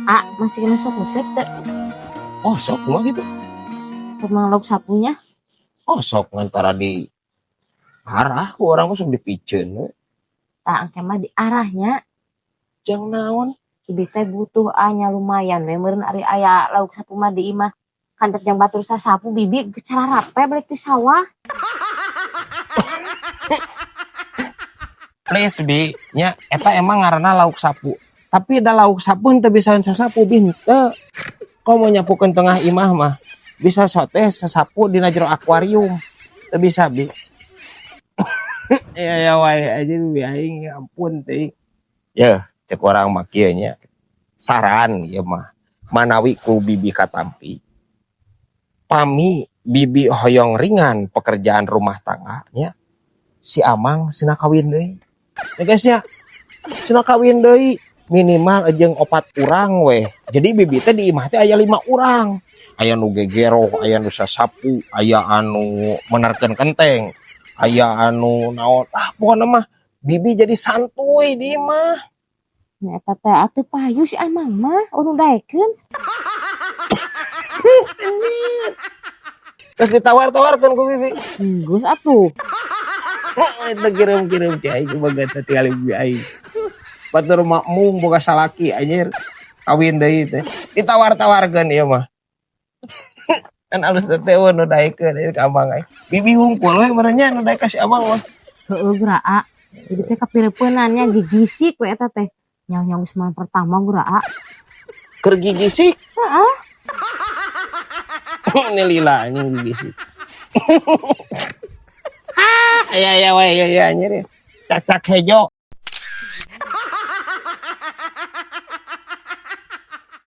Ah, masih kena sok musik teh. Oh, sok mah gitu. Sok mang lauk sapunya. Oh, sok ngantara di arah ku urang mah sok dipiceun we. Tah, engke mah di arahnya. Jang naon? Bibi teh butuh anya lumayan we meureun ari aya lauk sapu mah di imah. Kantet jang batur sasapu bibi cararape balik ti sawah. Please bi nya, eta emang ngaranna lauk sapu. Tapi da lauk sapu henteu bisa sasapu bi henteu. Komo nyapukeun tengah imah mah bisa sote sasapu dina jero akuarium. Teu bisa bi. Ya ya wae aja bi aing, ya ampun teh. Ya, cek urang mah kieu nya. Saran ieu mah manawi ku bibi katampi. Pami bibi hoyong ringan pekerjaan rumah tangga nya, si Amang sina kawin deui. Ya guys nya, sina kawin deui minimal jeung 4 urang weh. Jadi bibi teh di imah teh aya 5 urang. Aya nu gegero, aya nu sasapu, aya anu menerkeun kenteng, aya anu naon. Ah, pokona mah bibi jadi santuy di imah. Nya eta teh atuh payu si Amang mah anu daekeun. Anjir. Terus ditawar-tawarkeun ku bibi. Geus atuh. Itu kirim-kirim cai coba gak tinggal bibi aing. Batur makmum boga salaki anjir. Kawin deui teh. Ditawar-tawarkeun ieu mah. Kan alus teh teh nu daekeun ieu ka Amang aing. Bibi hungkul we meureun nya nu daek ka si Amang mah. Heeuh geura a. Jadi teh kapireupeunannya gigisik we eta teh. Nyaho-nyaho geus malam pertama geura a. Keur gigisik. Heeh. Ini lila anjing gigisik. Ah, ya ya wae ya ya anjir. Cak-cak hejo.